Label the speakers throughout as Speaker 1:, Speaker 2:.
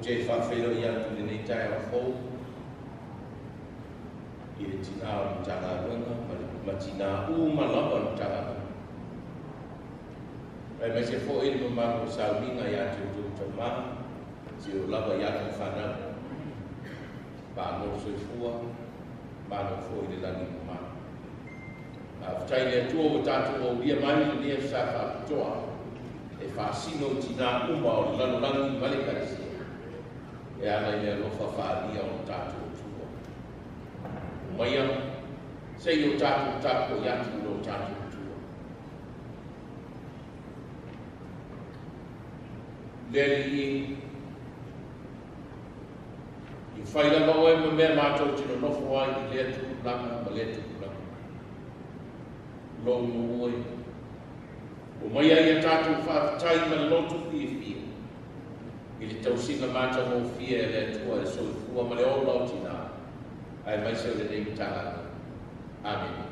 Speaker 1: te faafeiloai atu i lenei taeao fou i le tinā o le Matagaluega ma tinā uma lava o le Matagaluega. Aemaise foi le mamalu o sauniga ia te outou tamā, seia oo lava i alo ma fanau. Malo le soifua, malo foi le lagi e mama. Faafetai i le Atua ua tatou aulia mai lenei aso sa faapitoa e faasino i tinā uma o le lalolagi ma le Ekalesia e ala i le alofa faaalia o le tatou Atua. Omaia se i o tatou tapuai atu i lo tatou Atua. Le Alii, i fai lava oe ma mea matou te nonofo ai i lea tupulaga ma lea tupulaga. Lou nuu e, omaia ia tatou faafetai ma le loto fiafia i le tausiga matagofie a le Atua e soifua ma le ola o tinā, aemaise o lenei Matagaluega. Amene.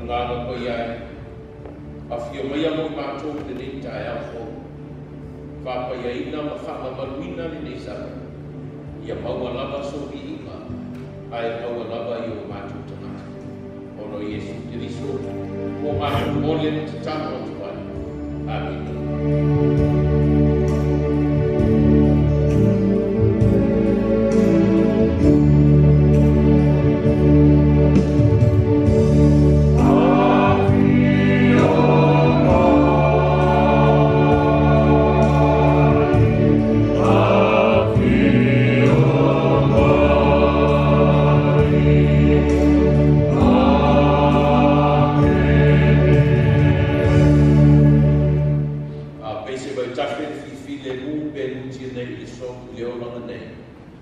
Speaker 1: Agaga Paia e, afio maia mo i matou i lenei taeao fou. Faapaiaina ma faamamaluina lenei Sapati, ia maua lava sou viiga, ae maua lava i o matou tagata. Ona o Iesu Keriso ua matou momoli ma tatalo atu ai. Amene. A pese vaitafe le fifilemu pe lutia nei i le sotu i le olaga nei,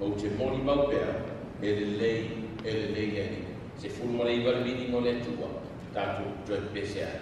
Speaker 1: ou te molimau pea, e lelei, e lelei le Alii. 19 le viiga o le Atua, tatou toe pepese ai.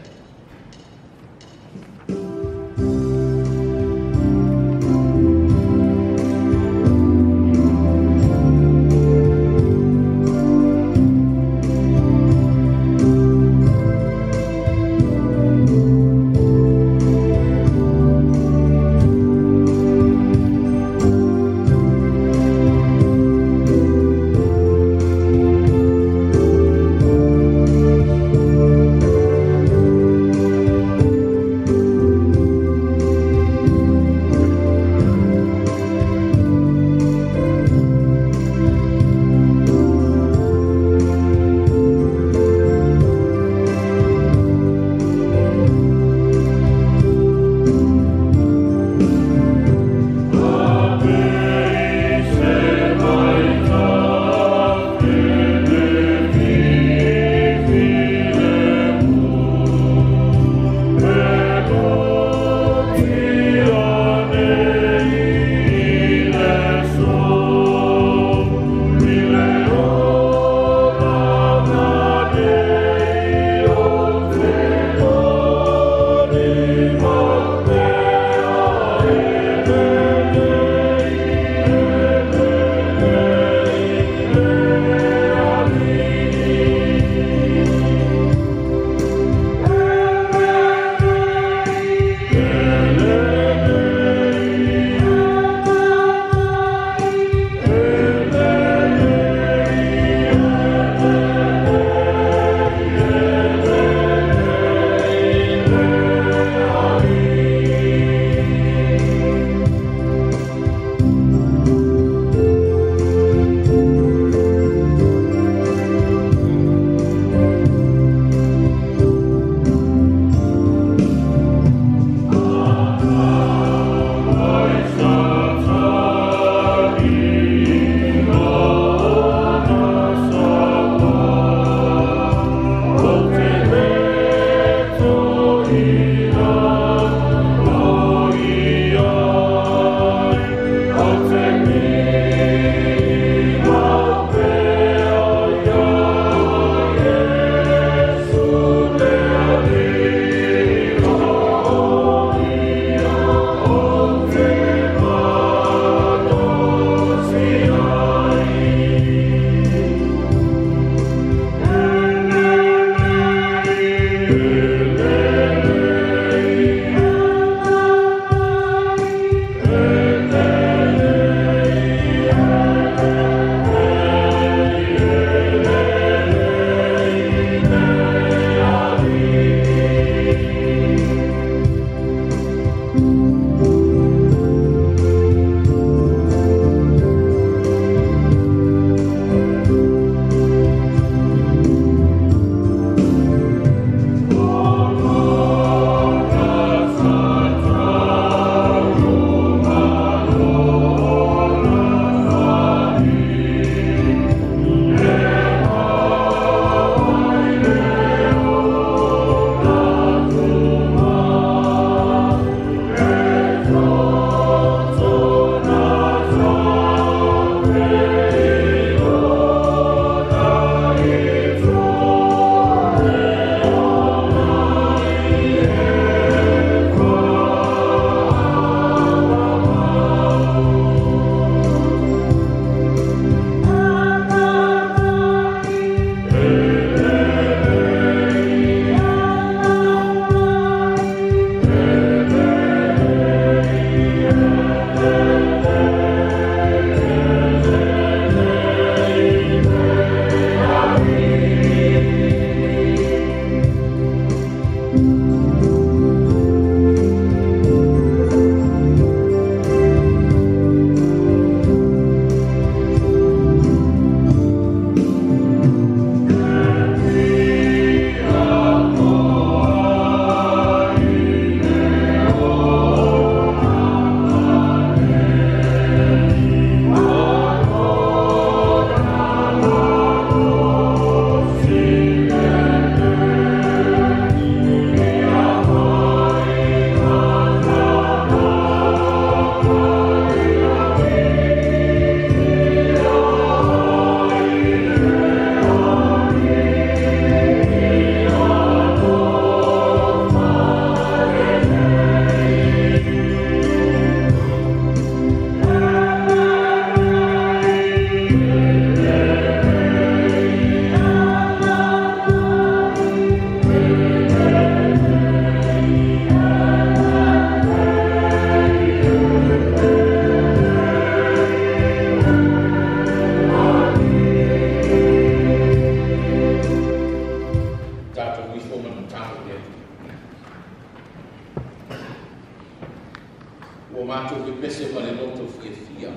Speaker 1: Ua matou pepese ma le loto fiafia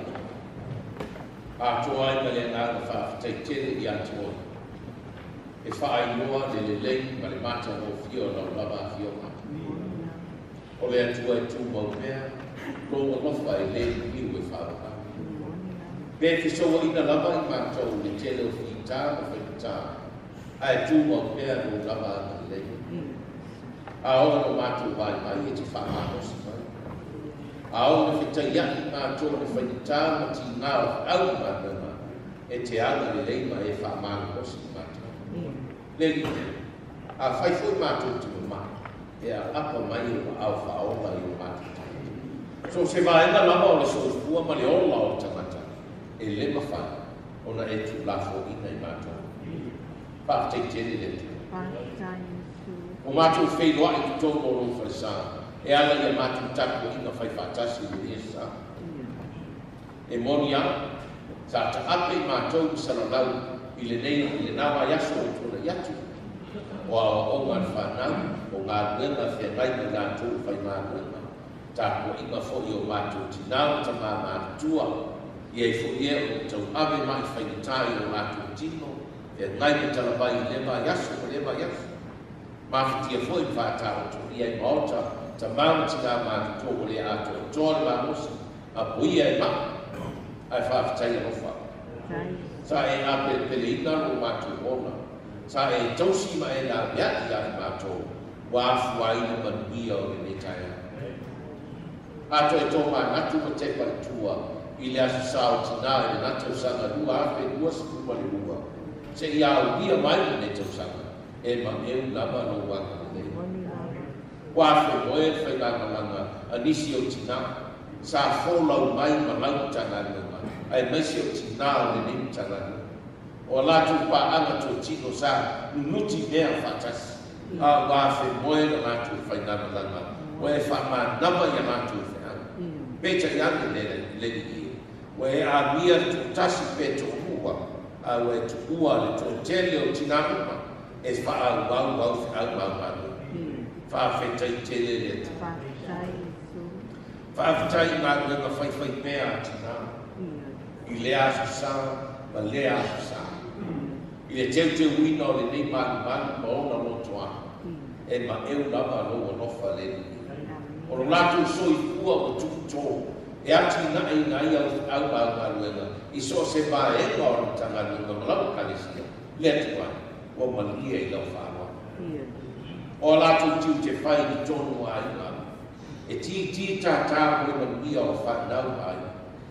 Speaker 1: atoa ai ma le agaga faafetai ia te oe e faailoa le lelei ma le matagofie o lau lava afioga. O le Atua e tumau pea lou alofa e lē liliu e faavavau. Pe fesouaina lava i matou le tele o fitā ma faigata, ae tumau pea lou lava agalelei. A oo ina matou vaivai e te faamalosi mai. A oo ina fetaiaʻi matou i le faigata ma tigā o feau ma galuega, e te agalelei ma e faamalolosi i matou. Le Alii, afai foi matou te mamae, e aapa mai e o aao faaola i o matou tagata. So o se vaega lava o le soifua ma le ola o le tagata, e lē mafai ona e tuulafoaina i matou. Faafetai tele le Atua. Ua matou feiloai i totonu o lou falesa e ala i a matou tapuaiga faifaatasi i lenei aso sa. E moni lava, sa taape i matou i salalau i lenei i lena vaiaso ua tuanai atu, o aoaoga a le fanau, o galuega e feagai ma i latou e faigaluega, tapuaiga foi i o matou tinā ma tamā matutua, i ai foi e o lo o tauave ma'i faigata i o latou tino, feagai ma talavai i lea vaiaso ma lea vaiaso. Mafatia foi ma faataotolia i maota tamā ma tinā matutua ua le atoatoa le malosi, apoia e ma'i, ae faafetai alofa. Sa e apelepeleina lo matou ola, sa e tausi ma e laveai ia i matou, Ua afua ai le manuia o lenei taeao. A toe tomanatu ma tepa i tua i le Aso Sa o Tinā i lena tausaga 2022, seia aulia mai lenei tausaga, e maeu lava lou agalelei. Ua afemoe le faigamalaga a nisi o tinā sa folau mai ma lau Matagaluega, aemaise o tinā o lenei Matagaluega. O a latou paaga totino sa nunuti mea faatasi, a ua afemoe la latou faigamalaga, ua e faamanava i a latou feau. Peitai ane le Alii e, ua e amia le toatasi pe toalua, a ua e tuua le toatele o tinā uma e faaauau au feau ma au galuega. Faafetai tele le Atua. Faafetai i galuega faifaipea a tinā i lea aso sa ma lea aso sa, i le teuteuina o lenei malumalu ma ona lotoa, e maeu lava lou alofa le Alii. O lo latou soifua ua tuutō e atinaeina ai au feau ma au galuega i so o se vaega o le Matagaluega ma lau Ekalesia, le Atua, ua malie i lau faaaloalo. O a latou tiute fai i totonu o aiga, e tītī tātā mo le manuia o fanau ma aiga,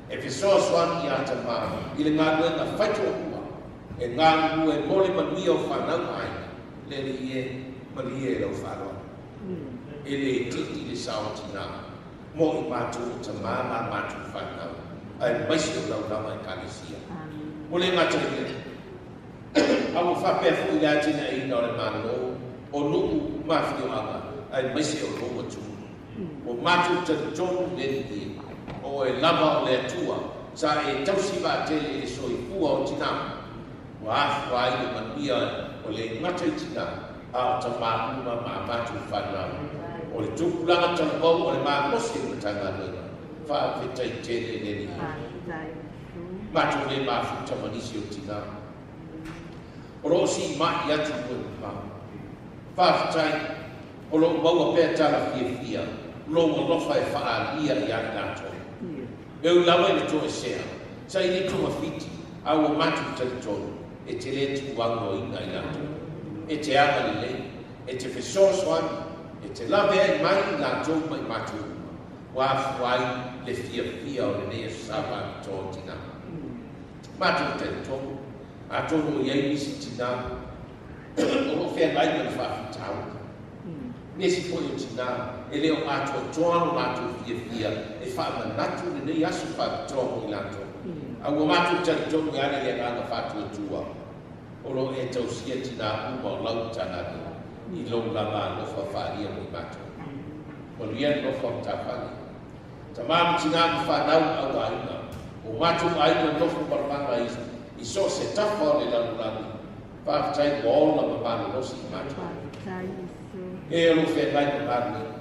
Speaker 1: e fesoasoani iā tamā i le galuega faitoalua, e galulue mo le manuia o fanau ma aiga, le Alii e, malie i lau faaaloalo. E le itiiti le sao tinā mo i matou o tamā ma a matou fanau, aemaise o lau lava Ekalesia. Ua le gata i lea, a ua faapea foi le atinaeina o le Malo, o nuu ma afioaga, aemaise o lou atunuu. Ua matou talitonu le Alii e, o oe lava o le Atua sa e tausi vaatele i le soifua o tinā, ua afua ai le manuia o le gata i tinā, a o tamā uma ma a matou fanau. O le tupulaga talavou o le malosi o le Matagaluega, faafetai tele le Alii. Matou le mafuta ma nisi o tinā o lo o siimai atu e mamao. Faafetai o lo o maua pea tala fiafia lou alofa e faaalia iā i latou. E ui lava i le toesea, sa i le togafiti, a ua matou talitonu e te le tuuaunoaina i latou. E te agalelei, e te fesoasoani, e te laveai mai i latou ma i matou uma, ua afua ai le fiafia o lenei Aso Sa faapitoa o Tinā. Matou talitonu, atonu o i ai nisi tinā o lo o feagai ma le faafitauli. Nisi foi o tinā e le o atoatoa lo latou fiafia e faamanatu lenei aso faapitoa mo i latou. A ua matou talitonu e ala i le agaga faatuatua o lo o e tausia tinā uma o lau Matagaluega i lou lava alofa faaalia mo i matou. Manuia le nofo a matafale. Tamā ma tinā ma fanau ma auaiga, o matou aiga nofo malamaga i so o se tafa o le lalolagi, faafetai ua ola ma malolosi i matou. E o lo o feagai ma galuega,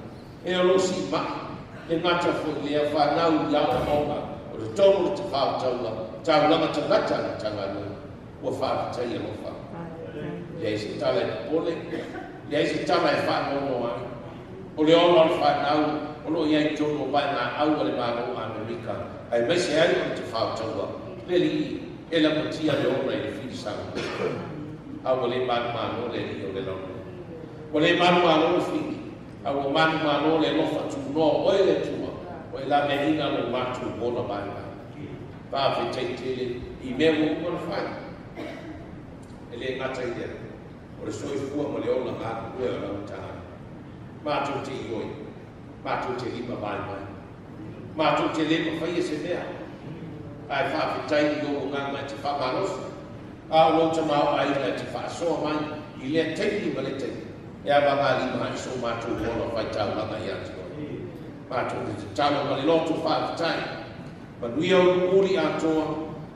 Speaker 1: e o lo o siimai, le gata foi lea fanau i aoaoga o totonu o le tafao taua taulaga tagata a le Matagaluega, ua faafetai alofa. Leai se tala e popole, leai se tala e faanoanoa ai. O le ola o le fanau o lo o i ai i totonu o vaegaau a le Malo o Amerika, aemaise ai o le tafao taua, le Alii e lamatia le ola i le filisaga. A ua le manumalo le Alii o le lalolagi. Ua le manumalo le fili, a ua manumalo le alofa tunoa o oe le Atua, o e laveaiina lo matou ola vaivai. Faafetai tele i mea ua uma ona fai. E le gata i lea, o le soifua ma le ola galulue o lau Matagaluega. Matou te ioe, matou te lima vaivai, matou te le mafaia se mea, ae faafetai i lou agaga e te faamalosi, a o lou tamaoaiga e te faasoa mai i lea taimi ma lea taimi, e avagalima ai so matou ola faitaulaga ia te oe. Matou te tatalo ma le loto faafetai, manuia uluuli atoa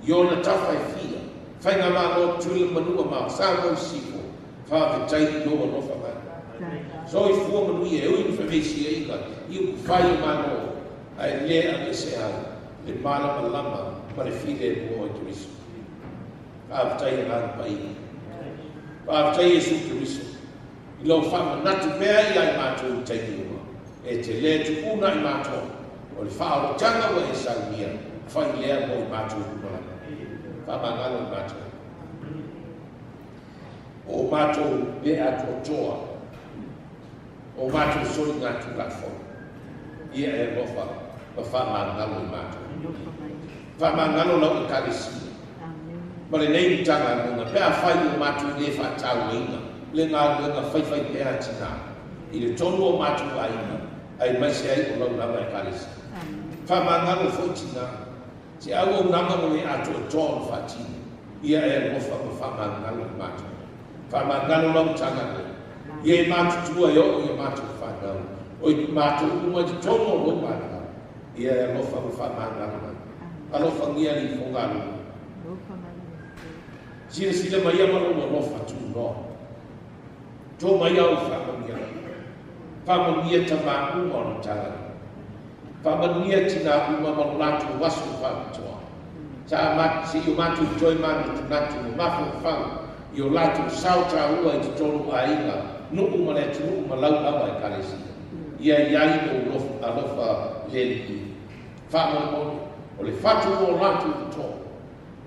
Speaker 1: i ona tafa e fia, faigamalo Tutuila Manua ma Samoa i Sisifo, faafetai i lou alofa mai. Soifua manuia e ui i femeisiaiga i upufai o Malo, ae le aveese ai le malamalama ma le filemu o oe Keriso. Faafetai Agaga Paia. Faafetai Iesu Keriso i lou faamanatu pea ia i matou i taimi uma, e te le tuuna i matou, o le faaolotaga ua e saunia, fai lea mo i matou lumalama. Faamagalo i matou. O matou le atoatoa. O mātou soli ngā tūlafono. Ia e alofa ma whaamangalo i mātou. Whaamangalo lau ekalesia. Ma le nei Matagaluega, pe a fai o mātou le whaatauina, le ngā luenga whaiwhai pea tina. I le tonu o mātou aina, ai mai se ai o lau lava ekalesia. Whaamangalo foi tina, se au o nanga mo le ato e toa o whaatino. Ia e alofa ma whaamangalo i mātou. Whaamangalo lau Matagaluega. Ia e mātutua e o ia mātou whanau. O i mātou uma te tonu o lou mātou. Ia e alofa ma whaamangalo mai. Alofa ngia li fongalu. Sila sila mai ama lou alofa tu noa. Tō mai au whaamanuia. Whaamanuia ta mā uma o le tagata. Whaamanuia tina uma ma lo latou aso whaamatoa. Sa se i o mātou toe mānatu natu ma mafau i o latou sao tāua i te tolu aiga nu'u ma le atunu'u ma lau lava ekalesia. Ia i ai o alofa le li. Whaamolemole, o le fatu o latou toa.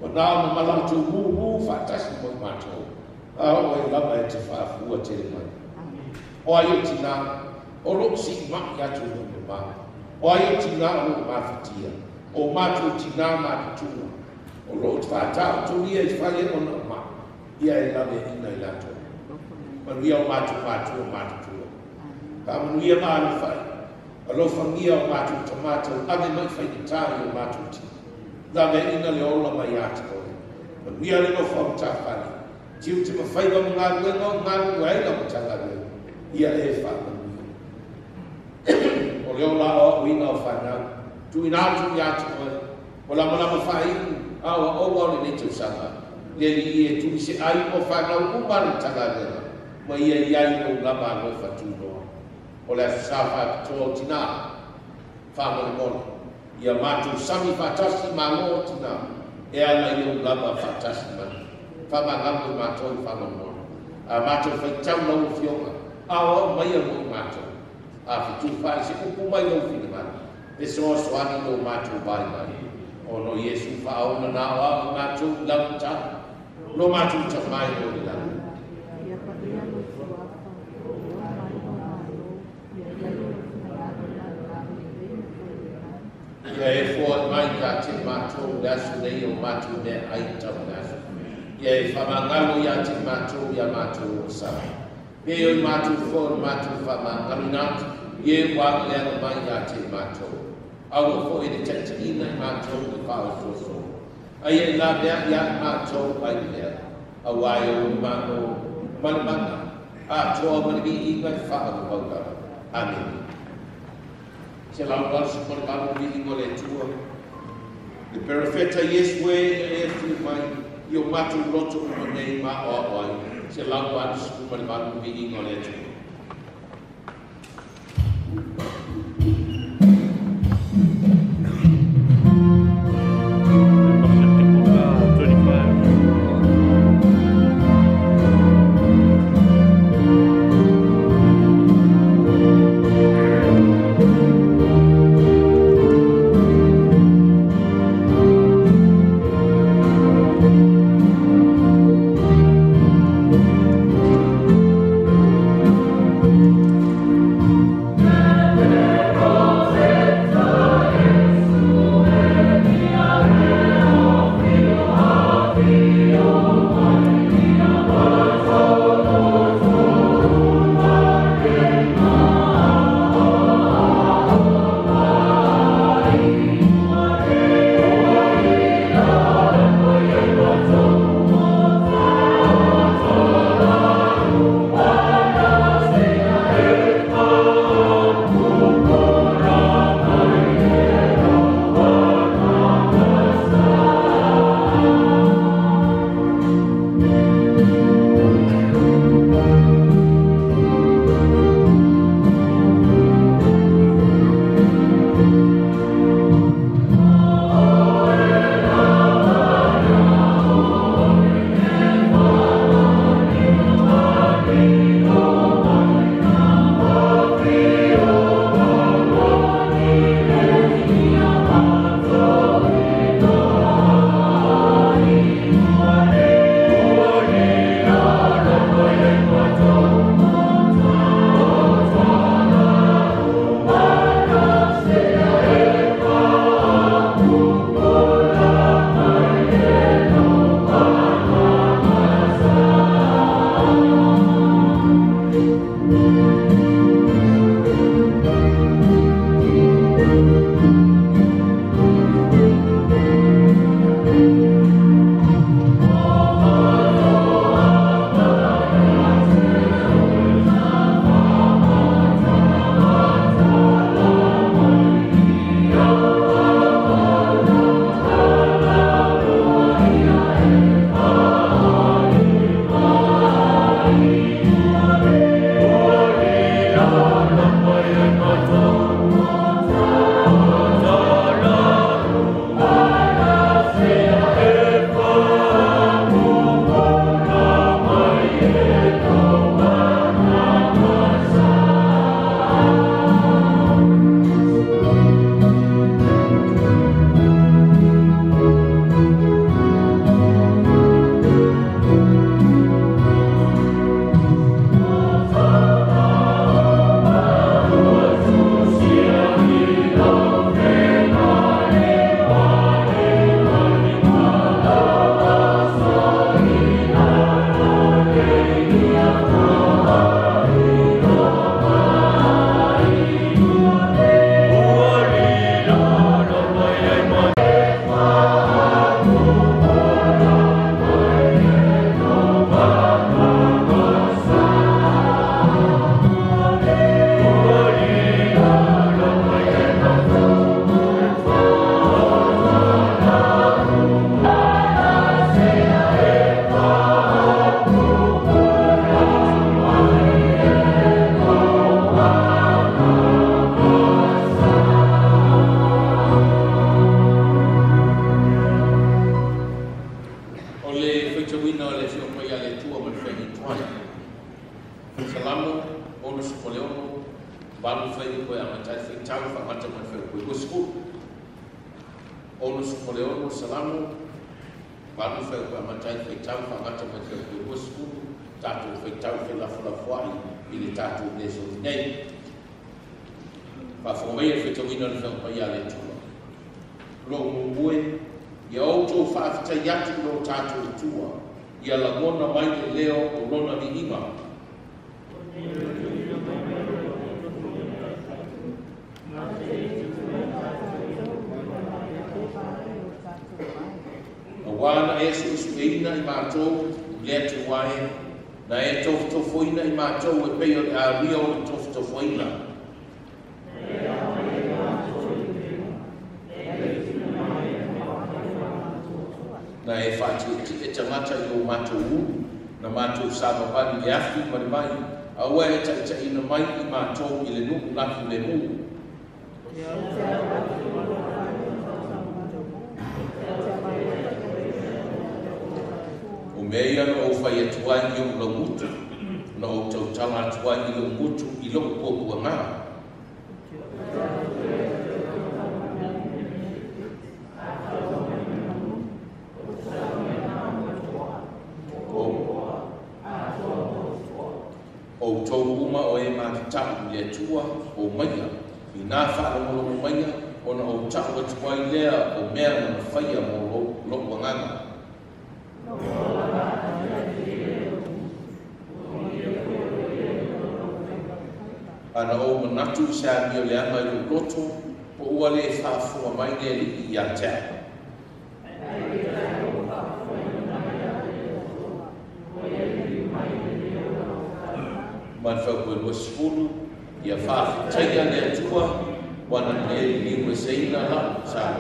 Speaker 1: O nā ma malatou mūmū whaatasi mo i mātou. A o e lava e te whaafua tere mai. O ai o tina, o loo si mai atu no me mā. O ai o tina o loo mawhitia. O mātou tina mātutua. O loo te whaatao turia i whale o na ma. Ia e lave ina i latou. Manuia o mātou mātua mātutua. Ka manuia maanu whai. Alofa ngia o mātou tamātou ave mai whaikatā i o mātou tina. Lave ina le ola mai ate oe. Manuia le lofa o tāwhale. Tiu te mawhaiwa mo ngā luenga o ngā lua e la matanga. Ia e whaamanuia. O le ola o uina o whanau. Tuina atu i ate oe. O la malama whaiu a o oua o le nei tausanga. Le li e tui se ai o whanau uma le tanga. Ma ia i ai o lama alofa tūnoa. O le aso sa whaapitoa o tina. Whaamolemole. Ia mātou sami whaatasi mālo o tina. E ala i o lama whaatasi mani. Whaamangalo i mātou whaamolemole. A mātou whaitau lau o fioga. A o mai a mo i mātou. A whitu whae se upu mai lau whina. E soa soani lo mātou vai mai. O no Iesu whaona nā o au mātou lau tau. Lo mātou ta mai o le lau. Ia e foa mai ka te mātou le aso nei o mātou mea ai tau le aso. Ia e whamangalo ia te mātou ia mātou o sa. Pe o mātou foa mātou whamangalo nātu. Ia e wā leanga mai ia te mātou. Aua foe le tataina i mātou i whaososo. Ai e la mea ia mātou ai mea. Aua e o māno malamanga. A toa malimi i ngai whaakapaukara. Amen. Se lau walu mo le malu ni mo le tua. Le perofeta Yesu e e fu mai i o mātou loto uma nei ma o ai. Se lau walu mo le malu ni mo le tua. 8 fuaiupu e amata ai le faitau faagata ma le fuaiupu e 20. 66 Salamo, 8 fuaiupu e amata ai le faitau faagata ma le fuaiupu e 20, tatou faitau felafolafoai i le tatou lesoni nei. Faafofoga maia le faitauina o le Afioga Paia a le Atua. Lou muamue, ia outou faafetai atu i lo tatou Atua, ia lagona mai le leo o lona viiga. Auā na e suesueina i matou i le Atua e, na e tofotofoina i matou e pei o le aria o le tofotofoina. Na e faatietie tagata i o matou ulu, na matou savavali le afi ma le mai, a ua e taitaiina mai i matou i le nuu lafu le mu. O mea ia na ou fai atu ai i ou laugutu, na ou tautala atu ai i lou gutu i lou puapuaga. Outou uma o e matatau i le Atua o maia, inā faalogologo maia, ona ou ta'u atu ai lea o mea na mafaia mo lou agaga. Ana ou manatu i se amio leaga i lou loto, po ua lē faafofoga mai le Alii ia te au. Ma le fuaiupu e 20, ia faafetaia le Atua, ua na le liueseina la'u sa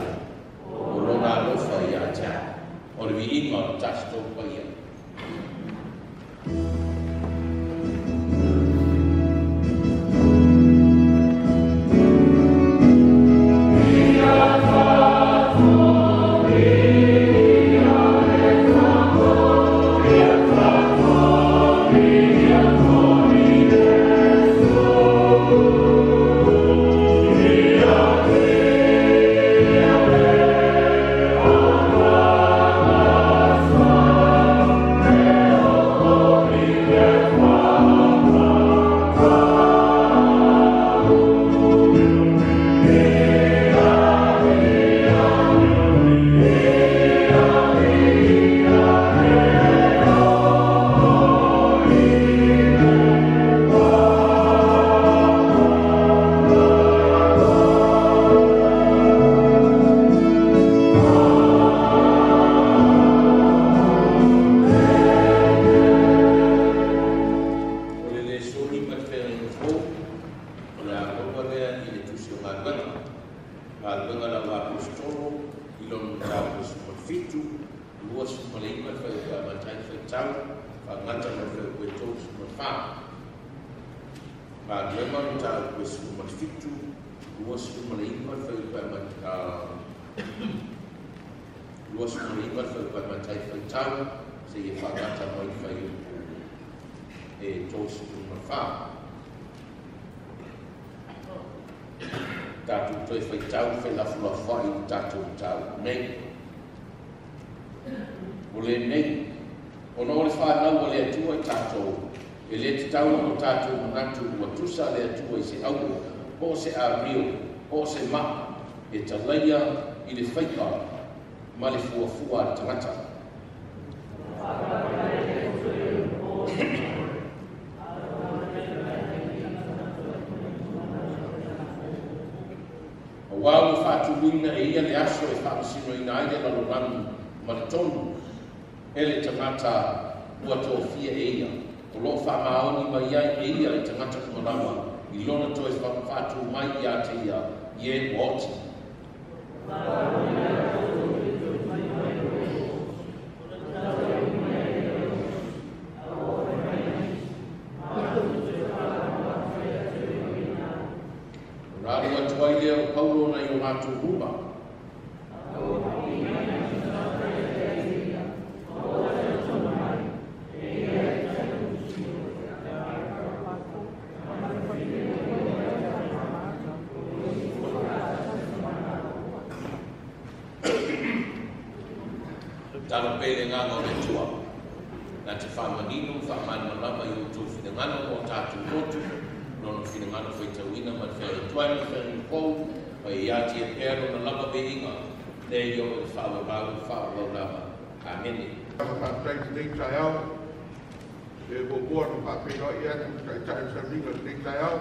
Speaker 1: o lona alofa ia te au. O le viiga o le tatou Paia. O le lesoni ma le feagaiga fou, o le a lava lea i le Tusi o Galuega. Galuega a le Aposetolo i lona mataupu 17, 29 le fuaiupu e amata ai le faitau, faagata ma le fuaiupu e 34. Galuega mataupu e 17, 29 le fuaiupu e amata 29 le fuaiupu e amata ai le faitau, seia faagata mai le fuaiupu e 34. Tatou toe faitau felafolafoai i le tatou mataupu nei. O lenei, ona o le fanau a le Atua i tatou, e lē tatau ona tatou manatu ua tusa le Atua i se auro, po o se ario, po o se maa, e talaia i le faiva ma le fuafua a le tagata. Auā ua faatuluina e ia le aso e faamasinoina ai le lalolagi ma le tonu e le tagata ua tofia e ia, o loo faamaoni mai ai e ia i tagata uma lava i lona toe faatū mai ia te ia i e ua oti. Ona alu atu ai lea o Paulo nai o latou Ruma. Tatalo pea i le agaga o le Atua, na te faamanino ma faamalamalama i outou finagalo ma o tatou loto, Lona finagalo faitauina ma le feagai tuai ma le feagai fou, ma ia ia te ia pea Lona lava viiga, lea e oo i le faavavau ma faavavau lava. Amene.
Speaker 2: Faafetai i lenei taeao. E muamua ona faafeiloai atu i le Taitai o le Sauniga i lenei taeao,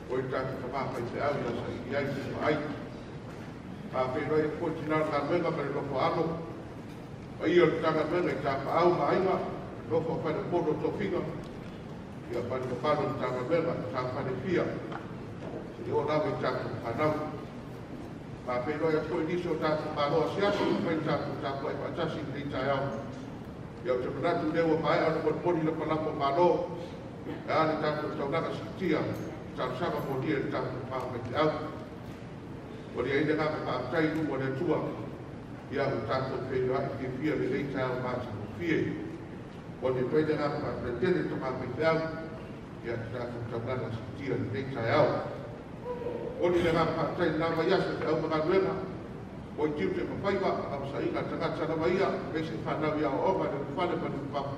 Speaker 2: o le tatou tama faifeau ia saili ai se vaai. Faafeiloai atu foi tina o le galuega ma le nofo alo, paia o le Matagaluega i Tapaau ma Aiga, le nofo a Faleupolu o Tofiga, ia ma le mamalu o le Matagaluega i Tafalefia, seia oo lava i tatou fanau. Faafeiloai atu foi i nisi o tatou malo asiasi ua mafai ona tatou tapuai faatasi i lenei taeao. Ia ou te manatu lea ua maea ona molimoli lapalapa o malo, e a le tatou taulaga siitia i talosaga molia i le tatou pa faifeau. Ua liaina le agaga faafetai i luma o le Atua, ia ua tatou feiloai fiafia i lenei taeao matagofie. Ua atu ai le agaga faafetai tele i le tama faifeau, ia le tatou taulaga siitia i lenei taeao. Oli le agaga faafetai i lena vaiaso i feau ma galuega, o i tiute ma faiva, lavasaiga a tagata lava ia, aemaise fanau i aoaoga i le ulufale ma le ulufafo.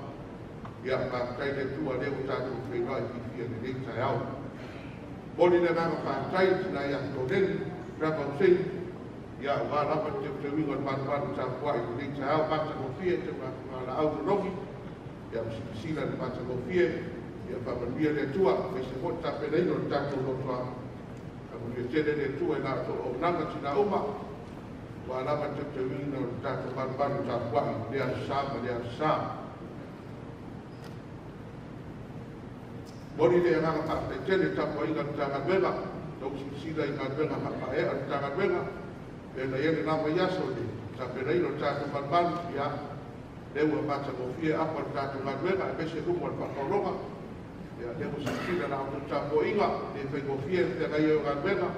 Speaker 2: Ia, faafetai i le Atua lea ua tatou feiloai fiafia i lenei taeao. Momoli le agaga faafetai i le tina ia Toleni, Grandma Hussein, ia aua lava le teuteuina o le malumalu tapuai i lenei taeao matagofie te laau lologi, ia ma silasila i le matagofie, ia faamanuia le Atua, aemaise foi le tapenaina o le tatou lotoa. Faamanuia tele le Atua i la outou auaunaga tina uma, aua lava le teuteuina o le tatou malumalu tapuai i lea aso sa ma lea aso sa. Momoli le agaga faafetai tele i le tapuaiga a le Matagaluega, tou silasila i galuega faamaea a le Matagaluega, pei ona i ai le la vaiaso i le tapenaina o le tatou malumalu, ia, lea ua matagofie apa o le tatou galuega, aemaise luma o le faakaologa, ia, lea ua silasila la outou tapuaiga, le faigofie le feagai ai o galuega,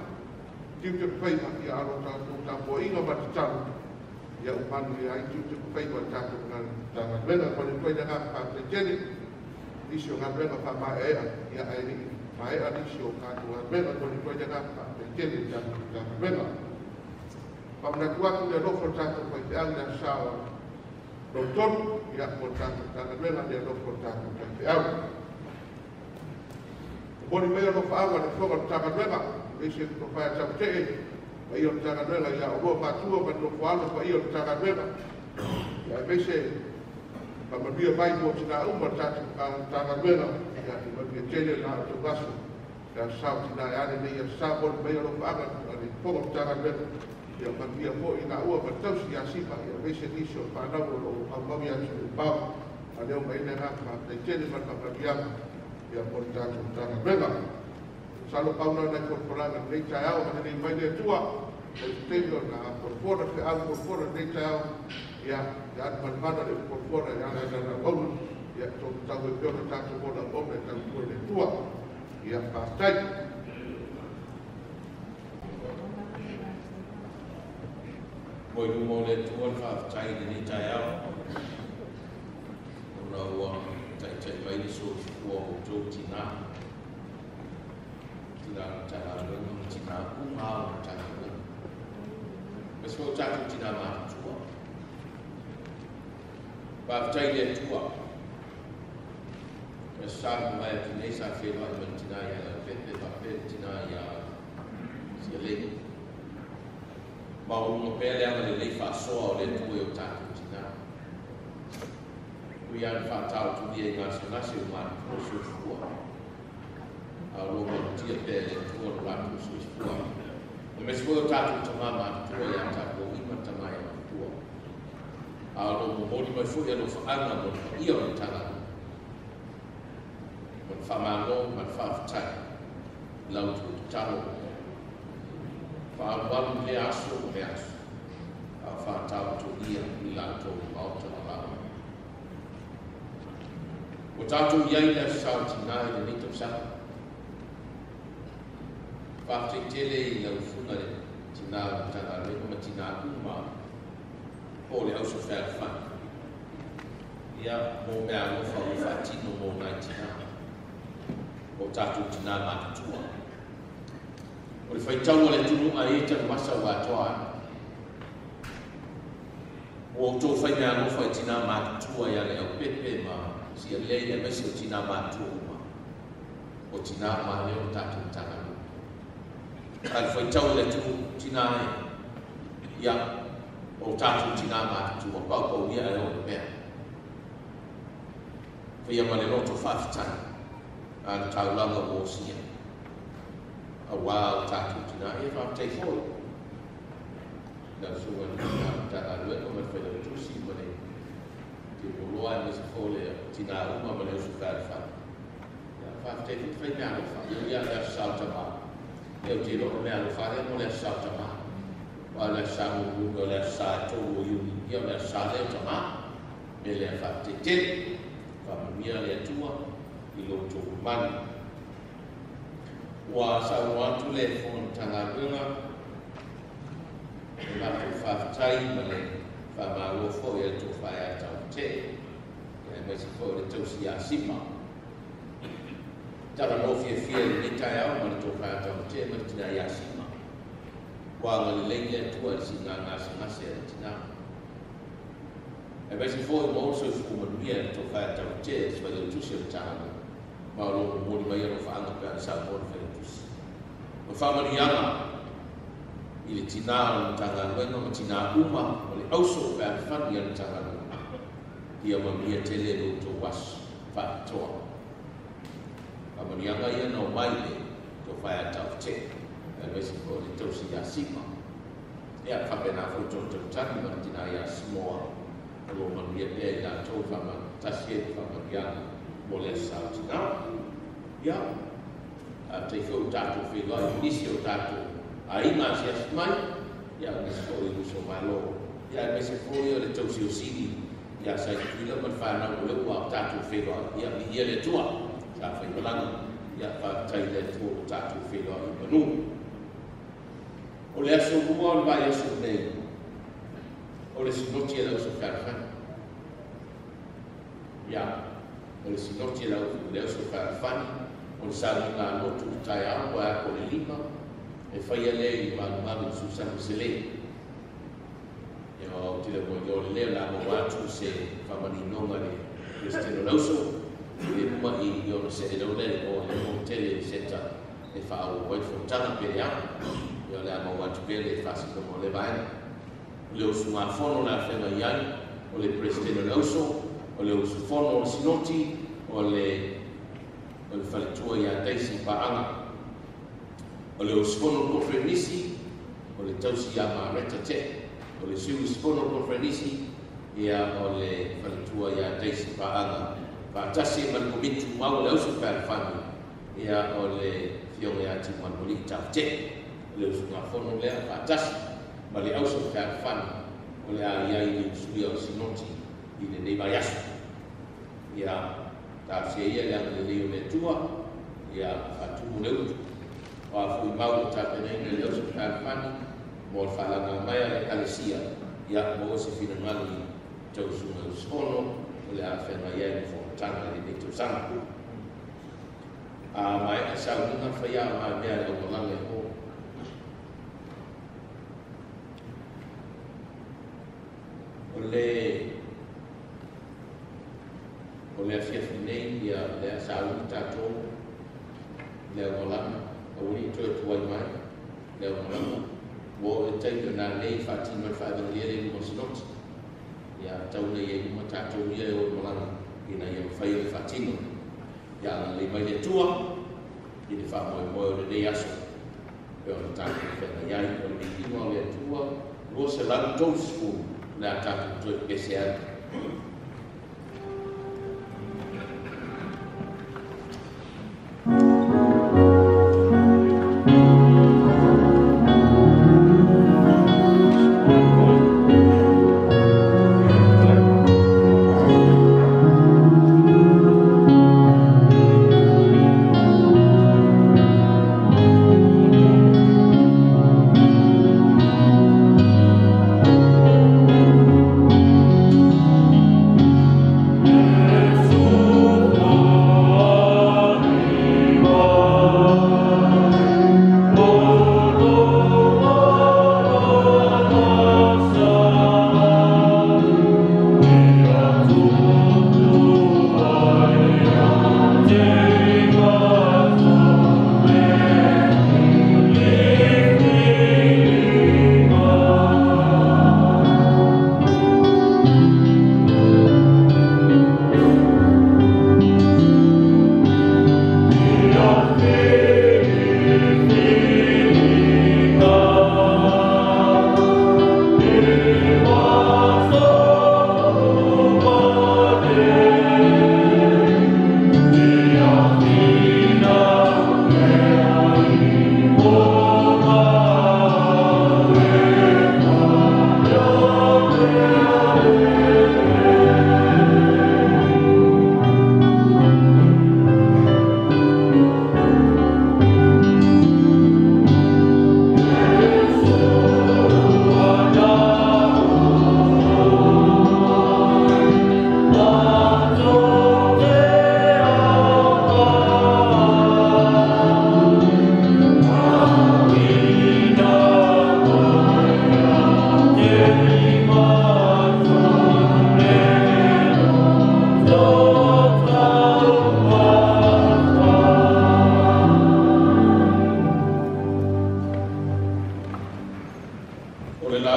Speaker 2: tiute ma faiva, ia, a o lo tatou tapuaiga ma le tatalo, ia ua manuia ai tiute ma faiva o le tatou Matagaluega. Momoli atu ai le agaga faafetai tele nisi o galuega faamaeaea, ia ae le i maea nisi o tatou galuega. Momoli atu ai le agaga faafetai tele i le tatou Matagaluega. Faamanatu atu le alofa o le tatou faifeau i le aso sa o lona tolu, ia mo le tatou Matagaluega le alofa o le tatou faifeau. Momoli mai alofaaga i le fofoga o le Matagaluega, aemaise le tofa ia Tautee, paia o le Matagaluega ia oulua matua ma le nofo alo paia o le Matagaluega, ia aemaise faamanuia mai mo tina uma le tatou Matagaluega, ia e manuia tele la outou aso, le aso sa o tina e a lenei aso sa. Momoli mai alofaaga a le fofoga o le Matagaluega, ia manuia foi i laua ma le tausi ia Sima, ia aemaise nisi o fanau o lo o aumau ia atunuu mamao, a leo mai le agaga faafetai tele ma le faamanuiaga ia mo le tatou Matagaluega. Masalo pau na nai folafolaga i lenei taeao, ma lenei mai le Atua, o se taimi ona folafola feau folafola i lenei taeao, ia ia alu manumanu le folafola i ala i lana auauna, ia tau e pea ona tatou ola auauna e tautua i le Atua. Ia faafetai.
Speaker 1: Mo i luma o le Atua le faafetai i lenei taeao, ona ua taitai mai le soifua o outou tina, tina o le Matagaluega ma tina uma o le Matagaluega, aemaise foi o tatou tina matutua. Faafetai i le Atua. Le aso sa na mavae atu nei sa feiloai ma le tina ia Leaupepe faapea le tina ia Sialeni. Maualuga pea le agalelei faasoa o le Atua i o tatou tina. Ui lava ina faataotolia i gasegase ua matutua soifua, a o lo o malutia pea e le Atua lo latou soifua. Aemaise foi o tatou tama matutua ia Tapuaui ma le tama ia Matua. A o lo o momoli mai foi alofaaga mo le paia o le Matagaluega. Mo le faamalo ma le faafetai i la outou tatalo. Faaalualu i lea aso ma lea aso, a o faataotolia i la outou maota ma laoa. Ua tatou i ai i le aso sa o tina i lenei tausaga. Faafetai tele i lau susuga le tina o le Matagaluega ma tina uma po o le auso fealofani, ia, mo mea alofa ua faatino mo nai tina, o tatou tina matutua. O le faitau a le atunuu a e tanumasa ua atoa ai. Ua outou fai mea alofa i tinā matutua ia Leaupepe ma Sialei aemaise o tinā matutua uma. O tinā uma lea o le tatou Matagaluega. A le faitau i le atunuu, tinā e, ia, o tatou tinā matutua, paupauia ae oo i le mea. Faia ma le loto faafetai a le taulaga ua osia, auā o tatou tinā. Ia faafetai foi lau susuga i le Matagaluega ma le Failautusi ma le Tiupoloa aemaise foi o le tinā uma ma le uso fealofani. Ia, faafetai foi le fai meaalofa. Ia, ia le Aso Sa o Tamā. Ia, ou te iloa o le meaalofa lea mo le Aso Sa o Tamā. Aua o le Aso Sa mulimuli o le Aso Sa e 3 o Iuni, ia o le Aso Sa lea o Tamā. O le mea lea, faafetai tele. Faamanuia le Atua i lo outou mamalu. Ua saunoa atu le Fofoga Matagaluega le latou faafetai ma le faamalo foi a le Tofa ia Tautetee, aemaise foi o le tausi ia Sima. Talanoa fiafia i lenei taeao ma le Tofa ia Tautetee ma le tina ia Sima. Ua agalelei le Atua i le siiga gasegase a le tina. Aemaise foi ua oo le soifua manuia i le Tofa ia Tautetee, se Failautusi o le Matagaluega, ma o lo o momoli mai alofaaga pe a na saunoa le Failautusi. O faamanuiaga i le tinā o le Matagaluega ma tinā uma o le auso fealofani a le Matagaluega, ia manuia tele lo outou aso faapitoa. Faamanuiaga ia na omai le Tofa ia Tautetee, aemaise foi o le tausi ia Sima. Ia faapena foi tonu tautani ma le tina ia Simoa, o lo o manuia pea i latou tasi ai le faamanuiaga mo le aso sa o tinā. Ia, faafetai foi ua tatou feiloai i nisi o tatou aiga asiasi mai, ia o nisi foi o uso malo, ia aemaise foi o le tausiosili ia Saituila ma le fanau o lea ua tatou feiloai. Ia viia le Atua, sa faimalaga, ia faafetai i le Atua ua tatou feiloai i manu. O le aso 2 o le vaiaso nei, o le sinoti e le auso fealofani. Ia, o le sinoti e le auso fealofani, o le sauniga a lotu i taeao po o le 5, e faia lea i le malumalu i Susana Selei. Ia, o te le mo i o le lea la maua atu se faamaninoga le Presidente o le auso, le uma i ona se e leo o le mo tele seta e faaauau ai le fonotaga pe leaga. Ia o le a maua atu pea le faasinoga o le vaega. O le usugafono le afega i ai, o le Presidente o le auso, o le usufono o le sinoti, o le faletua ia Daisy Paaga. O le usufono o le konferenisi, o le tausi ia Mareta Te. O le sui usufono o le konferenisi, ia o le faletua ia Daisy Paaga. Faatasi ma le komiti tumau o le auso fealofani, ia o le fioga ia Tiumanualii Tafute. O le usugafono lea faatasi ma le auso fealofani o le a iai le usuia o sinoti i lenei vaiaso. Ia talosia ia le agalelei o le Atua, ia faatumu le utu. O a foi mau o tapenaina i le auso fealofani mo le faalaga mai a le Ekalesia, ia maua se finagalo i tausuga usufono o le a feagai ai ma fonotaga i lenei tausaga. A maea sauniga faia a maea le aumalaga e o. O le afiafi nei, ia lea sauni tatou le aumalaga, aua ne i toe tuai mai le aumalaga. Ua oo i le taimi o nanei faatino ai le faavaevaelia le luma o sinoti. Ia tau ina ia uma tatou ia e o i malaga ina ia mafai ona faatino. Ia agalelei mai le Atua i le faamoemoe o lenei aso pe ona tatou feagai ai. O le viiga o le Atua 230 le a tatou toe pese ai.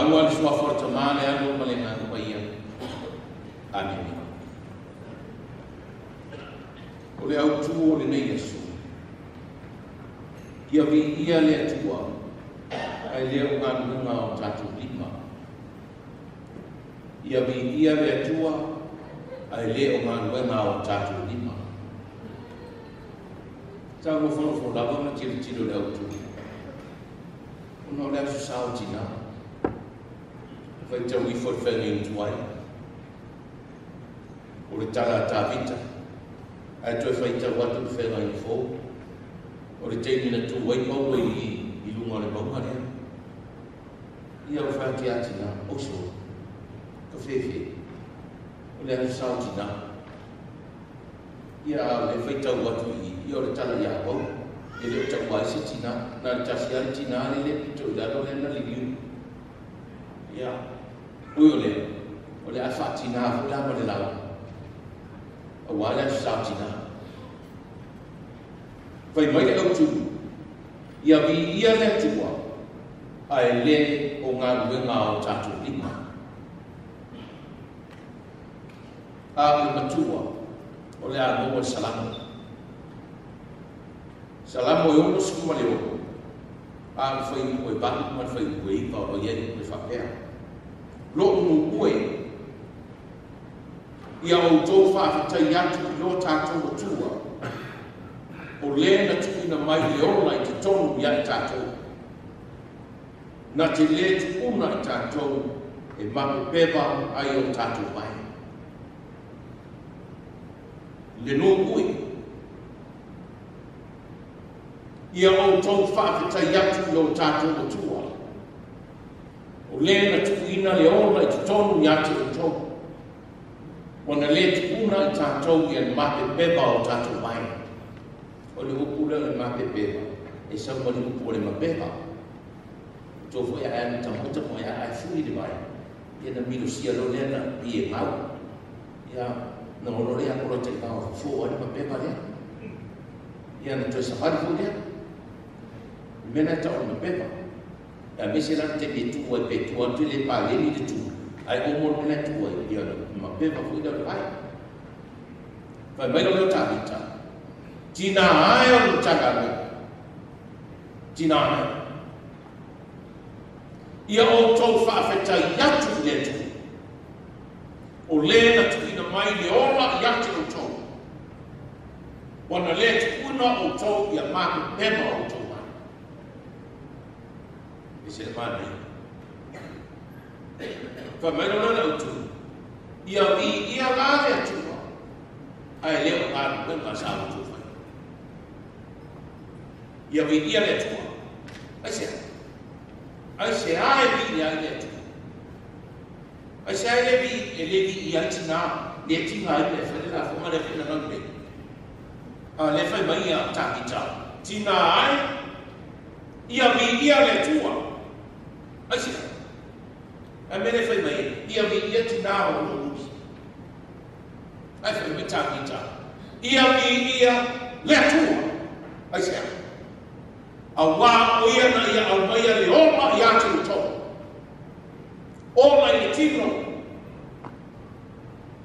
Speaker 1: Maua le suafa o le Tamā le Alo ma le Agaga Paia. Amene. O le autū o lenei aso, ia viia le Atua ae le o galuega o tatou lima. Ia viia le Atua ae le o galuega o tatou lima. Sa nofonofo lava ma tilotilo le autū, ona o le aso sa o tinā. Faitau ifo le feagaiga tuai, o le tala a Tavita, ae toe faitau atu le feagaiga fou, o le taimi na tu ai Paulo i luga o le mauga lea. Ia o fai atu ia tinā, oso, ka fefe, o le aso sa o tinā. Ia a o le faitau atu i, ia o le tala ia Paulo, e le o taua ai se tinā, na le tasi lava le tinā le le pito i lalo lea na liliu. Ia, ui o lea, o le a faatinā foi la ma le lau, auā le aso sa o tinā. Fai mai le autū, ia viia le Atua, ae le o galuega o tatou lima. A o le matua, o le a maua le Salamo. Salamo e 66, a o le fuaiupu e 8 ma le fuaiupu e 9 o lo o i ai upu e faapea. Lo'u nuu e, ia outou faafetai atu i lo tatou Atua, o lē na tuuina mai le ola i totonu ia i tatou, na te lē tu'una i tatou e mapepeva ai o tatou vae. Le nuu e, ia outou faafetai atu i lo tatou Atua, o lē na tuuina le ola i totonu ia te outou, ua na lē tu'una i tatou ia le mapepeva o tatou vae. O le upu lea o le mapepeva, e sau ma le upu o le mapeva. Outou foi a e matamata mo e a e fuli le vae, ia na milosia lo lea na pi e gau. Ia na ono lea kolo te gau fofo ai le mapeva lea. Ia na toe safari foi lea. Le mea na e tau o le mapeva. Ia aemaise la le taimi e tuu ai pe tuu atu e le paleni le tu, ae omo le mea la e tuu ai, ia le mapeva foi lea o le vae. Fai mai lo lea o Tavita, tinā ae o le Matagaluega, tinā ae. Ia outou faafetai atu i le Atua, o lē na tuuina mai le ola ia te outou, ua na lē tuuina outou ia mapepeva o outou vae. E se le manaia. Fai mai lo lea o le autū, ia viia la le Atua, ae le o galuega sa outou faia. Ia viia le Atua. Aisea? Aisea e viia ai le Atua? Aisea e le vi, e le viia ai tinā, le tiga ai le fai le lafoga lea foi na gau nei. A lea fai mai ia Tavita, tinā ai, ia viia le Atua. Aisea? Ae mea le fai mai ai, ia viia tinā o lo uli. Ae fai mai Tavita, ia viia le Atua. Aisea? Auā o ia na ia aumaia le ola ia te outou. Ola i le tino.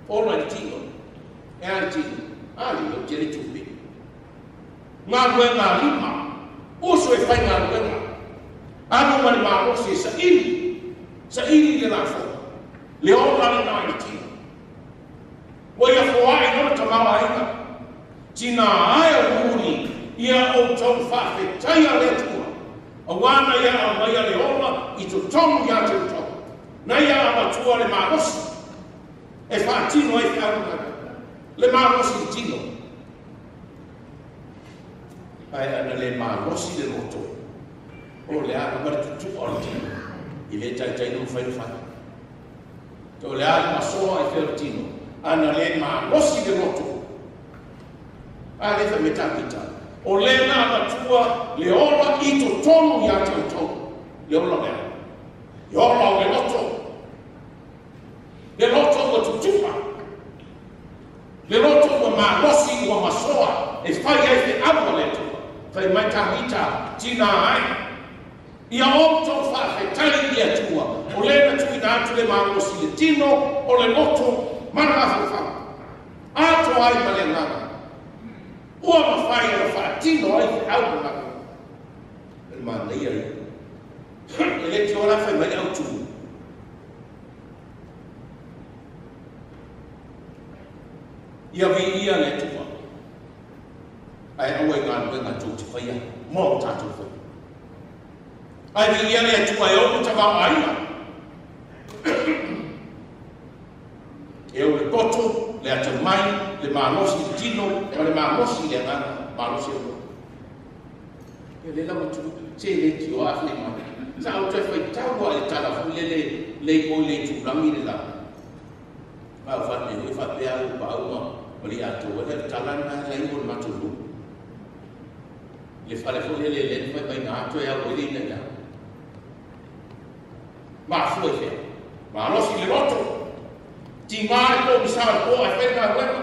Speaker 1: Ola i le tino. E a le tino? A le o tele tupe. Galuega a lima. Uso e faigaluega. Alu ma le malosi e saili. Saili le lafoga. Le ola lena i le tino. Ua ia foai loa le tamaoaiga. Tinā ae o muuli, ia outou faafetaia le Atua, auā na ia aumaia le ola i totonu ia te outou, na ia avatua le malosi e faatino ai feau ma galuega. Le malosi i le tino. Ae ana le malosi le loto, o le a lava le tutu'a o le tino, i le taitai ona mafai ona fai. O le a le masoa i fea o le tino, ana le malosi le loto. A lea fai mai Tavita, o lea na avatua le ola i totonu ia te outou. Le ola lea, le ola o le loto. Le loto ua tutu'a. Le loto ua malosi, ua masoa, e fai ai feau a le Atua. Fai mai Tavita, tinā ai. Ia outou faafetai i le Atua, o lea na tuuina atu le malosi i le tino, o le loto ma le mafaufau, atoa ai ma le agaga, ua mafai ona faatino ai feau ma galuega. O le manaia ia. E le tiola la fai mai le autu. Ia viia le Atua, ae aua i galuega tou te faia mo tatou faia. Ae viia le Atua e ou tamaoaiga. E ou le poto, le atamai, le malosi i le tino, ma le malosi i le agaga, malosi o loto. E le lava tu, se le tio a fai mai. Sa ou toe faitau a i le tala foi lele, le i oi le itulagi le la. Ma o whane hoi whapea au pa au ma li ato, le tala na lai o le matou lu. Le whale foi lele le fai mai ngā atoe au i le ina ia. Ma fua i whea. Malosi le loto. Ti ngā le pō misa le pō ai whai ngā wena.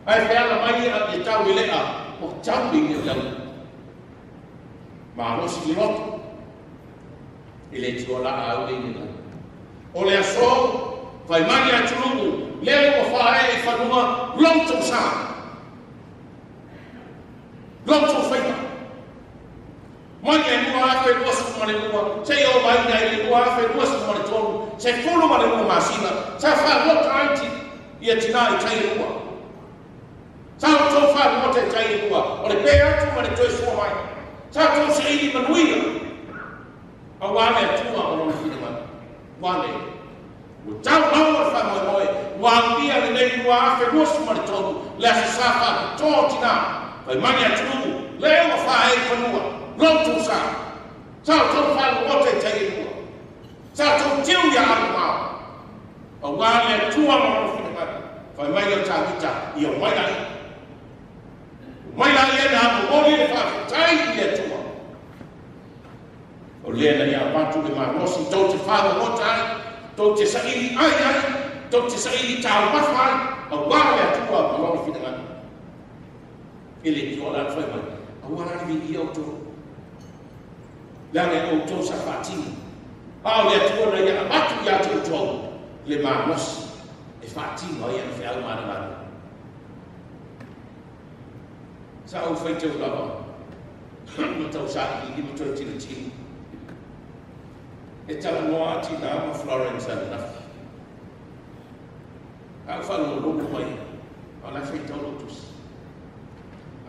Speaker 1: Ai whea la mai a le tau i lea. O tau i le lau. Malosi le loto. I le tio la au le ina. O le aso, whai mai a tulugu, lele ua whae i whanua, lau tau sa. Lau tau whaima. Mai e lua afe 22, se i o mai nei le 2023, se 12 masina, sa wha aiti ia tina i tai e lua. Sa o tau wha mota i tai e lua, o le pē atu ma le toe sua mai. Sa tau se ili manuia, a wale atua o lona whina mai. Wale. Ua tau maua le wha moe, ua ambia le nei 2023, le asa sa wha tō tina, whai mai atu, le ua wha e whanua. Lau tau sa, sa tau wha mota i tai e lua. Sa tau tiu ia aru mao. A wale atua ma lona whina mai. Whai mai au tāvita, ia mai lai. Mai lai e nā momoli le whawhetai i le atua. O lea na ia patu le malosi, tau te wha mota ai, tau te saili ai ai, tau te saili tau mafa ai, a wale atua ma lona whina mai. E le tio la whai mai, a wala le vi ia o tō. Lea o tō sa whaatini. A o le atua na ia amatu ia te utou, le malosi, e whaatino ai ana whiau mana mana. Sa au whaitau lava, ma tau sa i ma tau tino tino. E tala noa ati nā ma Florence anafi. Au whalongolongo mai, o la whaitau lotusi.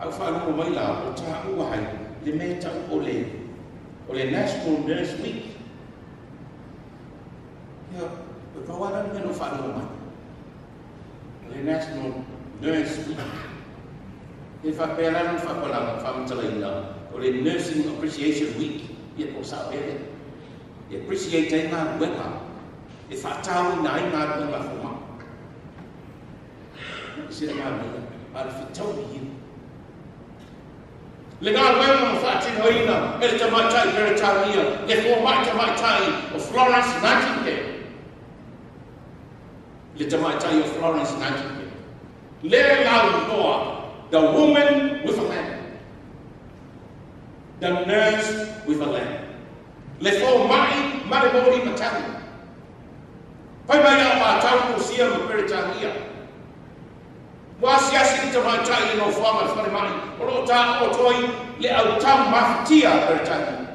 Speaker 1: Au whalongo mai la, o tā ua hai, le mea tau o le National Nurse Week. Ia, e pawala ni mea no whalongo mai. O le National Nurse Week. E whapea lana whapalanga, whamatalaina, o le Nursing Appreciation Week, ia po sa pere. E appreciate ai ngā ruenga, e whātau i nā i ngā ruenga whoma. E sera ngā mea, a le whitau i ia. Le ngā ruenga ma whaatinoina, e le tamaitai Peretania, le fōmai tamaitai o Florence Nightingale. Le tamaitai o Florence Nightingale. Le lau noa, the woman with a lamp. The nurse with a lamp. Le fōmai ma le mōri matau. Pai mai au mātau ko sia ma Peretania. Wa siasi le tamaitai le nofoaga le whare mai. O loo tā o toi le au tau mafatia Peretania.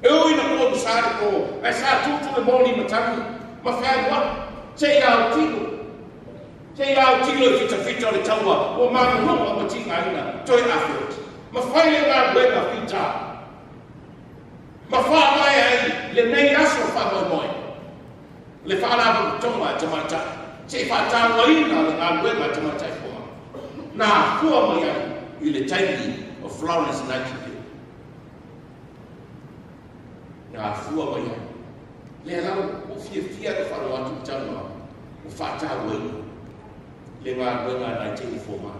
Speaker 1: E ui na kō msare kō, e sa tutu le mōri matau. Ma whai wa, te i au tino. Te i au tino i whita whita o le taua, o mānu ma tinga ina, toi awhioti. Ma whai le ngā ruenga whita. Ma wha mai ai le nei aso wha moi moi. Le wha tonga e tamaitai. Se i whātāuaina le ngā ruenga tamaitai whoma. Nā hua mai ai i le taimi o Florence Nightingale. Nā hua mai ai. Le lau o fia fia le wharo atu i tanoa o whātāuaina le ngā ruenga nai teini whoma.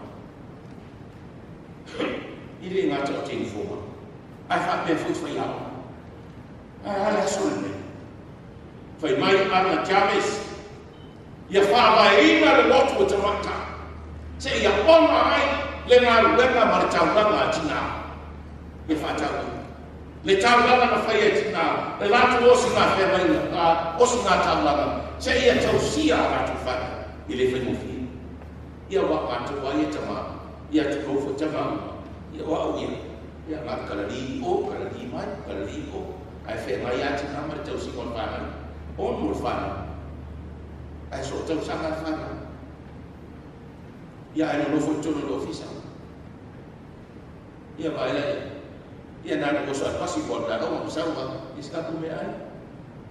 Speaker 1: I le ngā tau teini whoma. Ai whāpea fui whai au. Ai ala aso le. Whai mai ana Jarvis. Ia whāwaeina le lotu o tamaitai. Se ia ona ai le ngā ruenga ma le taulaga a tina. Ia whātāuaina. Le taulaga na faia e tinā, le latou osigafeagaiga, osiga taulaga, seia tausia a latou fanau, e lē faigofie. Ia uā matou ai e tamā, ia tulou foi tamā uma, ia o a'u ia, ia na kalalī i o, kalalī mai, kalalī i o, ae feagai a tinā ma le tausiga o le fanau, 6 le fanau, ae soo tausaga le fanau. Ia ae nonofo i totonu o le ofisa. Ia vaai la ia. Ia na ona oso a le pasi po o le taaloga ma sau a, ia se tatou meaai.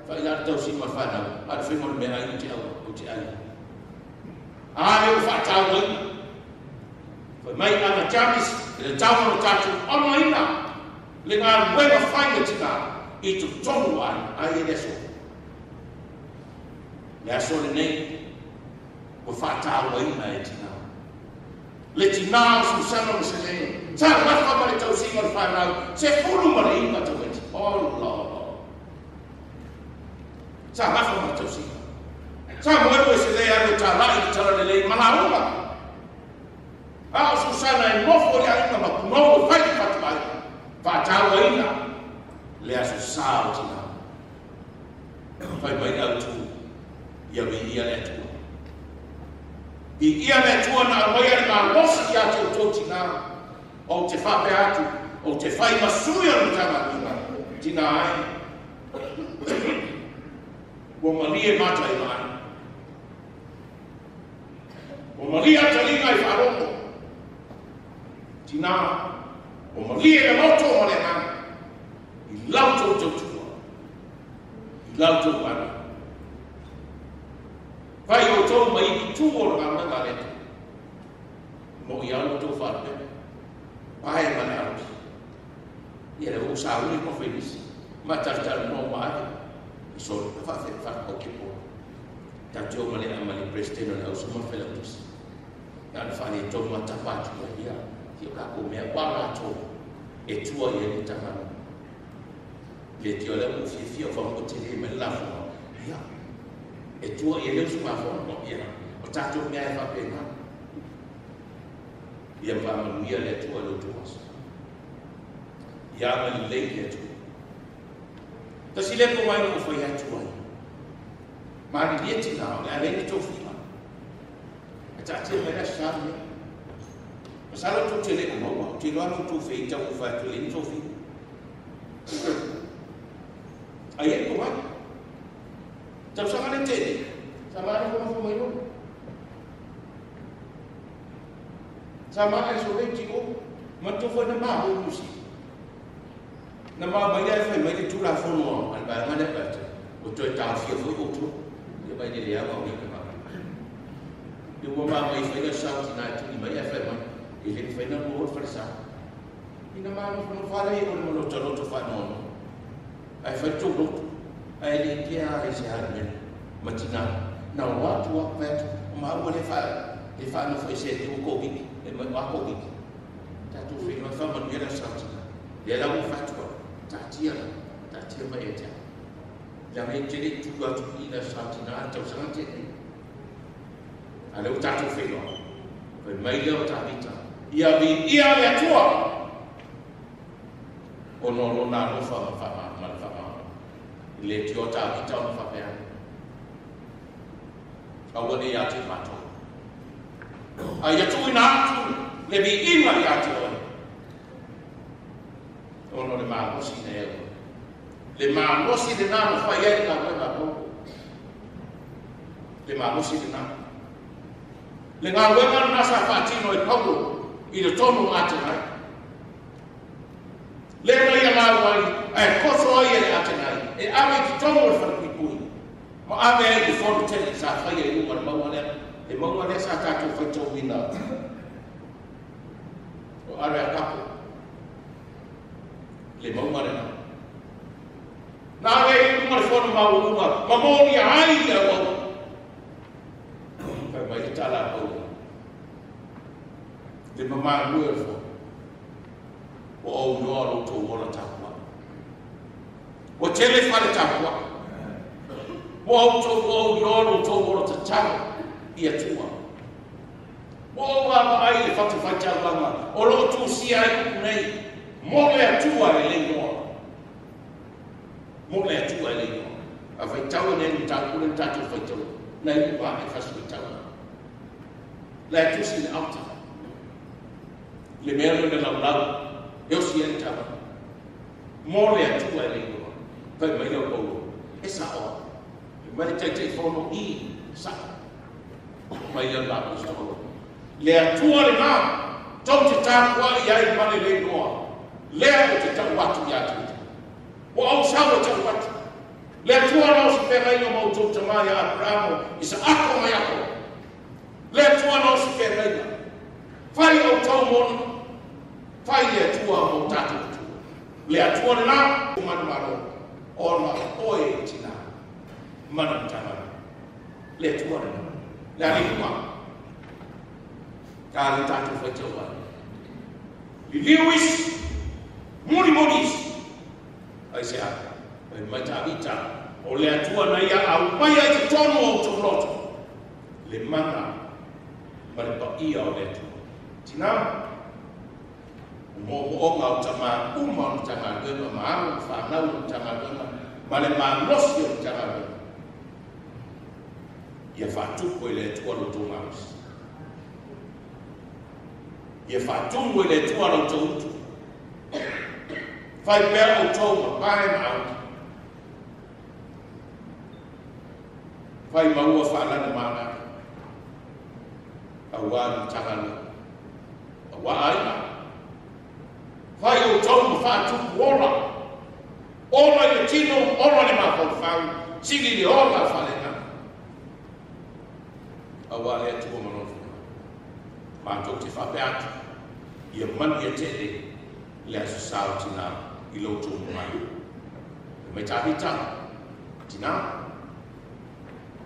Speaker 1: Fai la le tausiga o le fanau, a o le faiga o le meaai ou te au, ou te ai. A lea ua faatauaina. Fai mai Ana James, e le tau ona tatou onoina le galuega fai a tinā i totonu o aiga, ai e le aso. Le aso lenei ua faatauaina e tinā. Le tinā o Susana ma Selē, sa gafa ma le tausiga o le fanau, 19 tamaiti. Allah Allah. Sa gafa ma le tausiga. Sa moemoe Selē alu e talai i le talalelei ma lauga. A o Susana e nofo i le aiga ma punou e fai le fatuaiga. Faatauaina le aso sa o tinā. Fai mai le autu, ia viia le Atua. Viia le Atua na aumaia le malosi ia te outou tinā. Ou te faapea atu, ou te fai ma sui o le Matagaluega, tinā ai. Ua malie mata i vaai. Ua malie taliga i faalogo. Tinā, ua malie le loto ma le agaga i la outou tautua, i la outou galuega. Fai outou ma ivitu o le galuega a le Atua. Mo i alo outou faalupega, pae ma le alofi. Ia le ua sauni ma Fenisi, ma talatalanoa ma ave. I solo, na faafea faapau ke po. Tatou te o ma le ma le President o le Auso ma le Failautusi. Na ona faaletonu lava tapa atu ai ia, si o tatou mea ua latou e tua i ai le Matagaluega. Le tio lea ua ou fiafia o fanua tele mai le lafoga, ia, e tua i ai le usugafono, ia, o tatou mea e faapena. Ia faamanuia le Atua i lo outou aso. Ia agalelei le Atua. Tasi lea tomai na ou fai atu ai. Malilie tinā, o le a leai ni tofiga. Ae taatia mai le Aso Sa lenei. Masalo tou te le o maua, ou te iloa la outou feita ua ou fai atu e leai ni tofiga. Ai e tomai. Tausaga le tele, sa manofonofo mai loa. Sa ma isolate o, manatua foi na ma o Niu Sila. Na ma mai lea e fai mai le Tulafono a le vaega lea faatu, ua toe taofia foi outou, ia mai le leaga o nei tagata. Ia ua ma mai fai le sao tina e tuli mai ae fai mai, e le mafai na lua o le falesa. Ina ma nofonofo lava ia o le malotaloto faanoanoa. Ae fai tou loto, ae le kea ai se hale mea ma tina. Na o atu a fai atu, o maua le fa le faanofo ese e te ua Koviti, e mai o a Koviti. Tatou feiloai faamanuia le aso sa tina. Lea la ua fai atu ai, taatia la, taatia mai ia te au. Leaga e te le i tu atu i le aso sa tina i le tausaga na tea nei. A lea ua tatou feiloai, fai mai lea o Tavita, ia viia le Atua! Ona o lona alofa ma le faamaoni. I le leitioa Tavita ona faapea ane, Aua ne i ia te matou. A ia tuuina atu le viiga ia te oe, ona o le malosi na e aumaia. Le malosi lena na fai ai le galuega a Paulo. Le malosi lena. Le galuega lena sa faatino e Paulo i le tonu o Atenai. Lea na ia lauga ai, ae koso ai e le Atenai, e ave i totonu o le falepuipui, ma ave ai i le fono tele sa faia i luga o le mauga lea, le mauga lea sa tatou faitauina o Areapago, le mauga lena. Na ave ai i luga o le fono maualuga, ma molia ai le auauna. Fai mai le tala a Paulo, le mamalue o le fono. Ua ou iloa lo outou ola tapuai. Ua tele fale tapuai. Ua outou ua ou iloa lo outou ola tatalo i Atua. Ua ou vaavaai i le fatafaitaulaga o lo o tusia ai upu nei, Mo le Atua e le iloa. Mo le atua e le igoa. A faitau nei le tapu le tatou faitau. Nai luga e fasi faitau. Le tusi le auta. Le mea le laulau. E osi e le tava. Mo le atua e le igoa. Fai mai lau paulo. E sa oa. E mai le taitai fono i sa. Mai le la apostolo. Le atua le ngā. Tau te tāpua i ai male le igoa. Lea o te tau atu i atu. O au sau e tau atu. Le atua na o si whengainga mau tau tamai a Abrahamo i sa ako mai ako. Le atua na o si whengainga. Whai au tau mona. Whai le atua mau tātou atua. Le atua le nā. Manu maro. Ona oe tina. Mana mtangana. Le atua le nā. Le alihuma. Ka le tātou whai tau ai. Liliu isi. Muli muli isi. Ai se a. Mai mai tāvita. O le atua na ia au mai ai te tonu o tō loto. Le mana ma le paia o le atua. Tina, o mo o ngau tama uma o tama luema, ma au whanau o tama luema, ma le malosi o tama luema. Ia whātupu e le atua lo tō malosi. Ia whātumu e le atua lo tō utu. Whai pera o tō ma pae ma au. Whai maua whaalana mana. Aua ni tangana. Aua aina. Whai o tau ma whaatupu ora. Ora i le tino, ora le mawhauwhau. Sili le ora whalenga. Aua le atua manofuna. Mātou te whape atu. Ia mani e tele le aso sao tina i lo tō mai. E mai tāhitanga. Tina.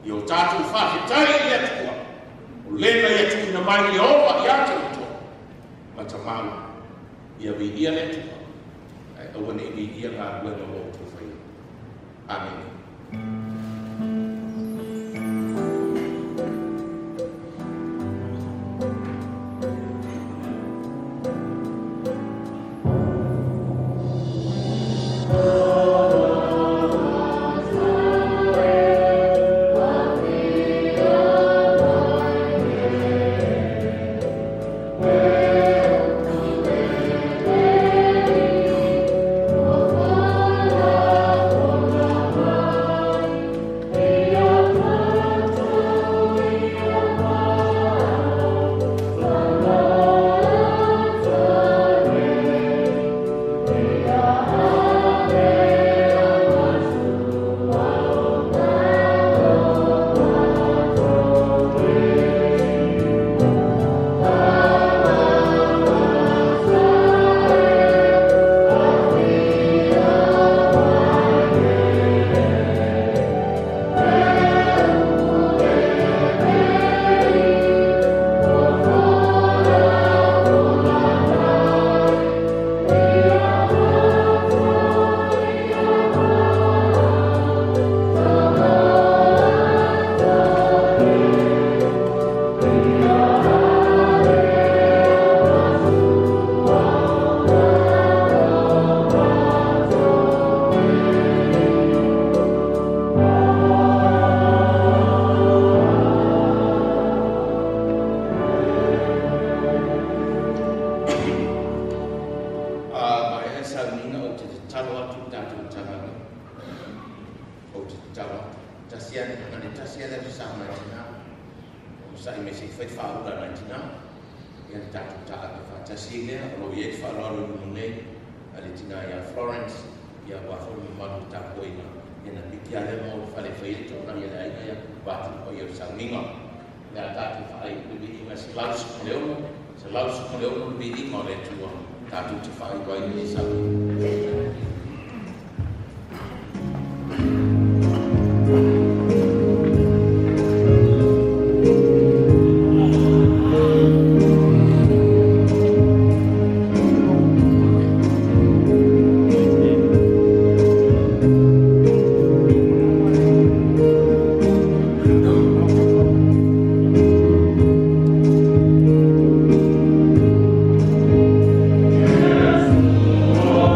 Speaker 1: I o tātou whawhetai i le atua. O lena i atu ina mai le ora i ate o tō. Ma ta mau. Ia vi ia le atua. Ai aua nei vi ia ngā ruena o tō whai. Amen.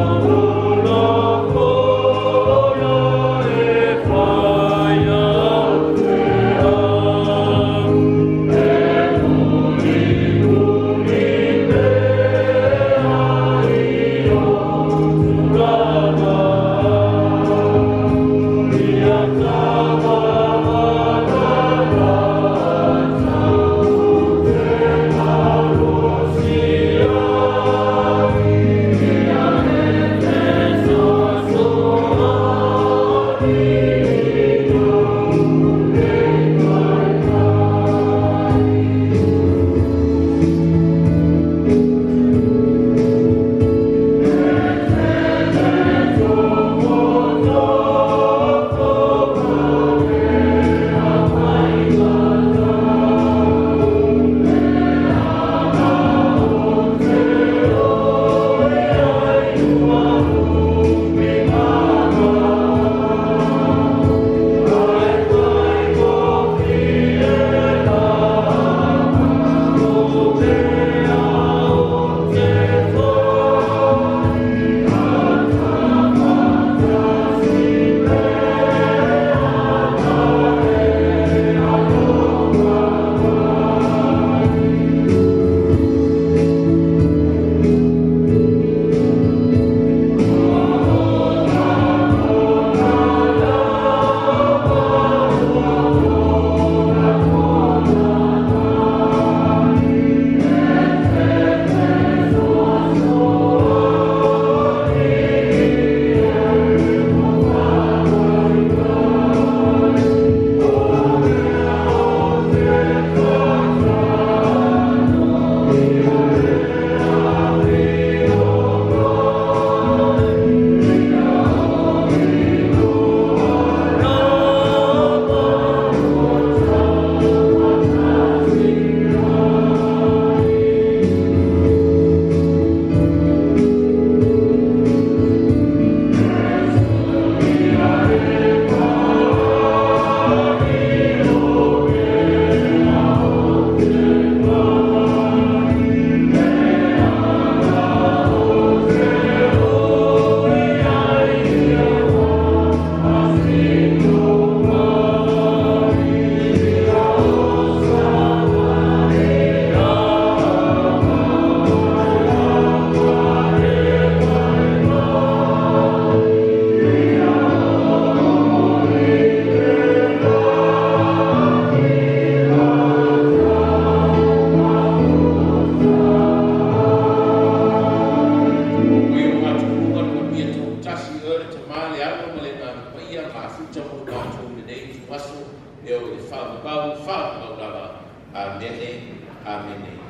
Speaker 3: Yes.
Speaker 1: Tamā le Alo ma le Agaga Paia mafuta mo tatou i lenei ituaso e oo i le faavavau, faavavau lava. Amene, amene.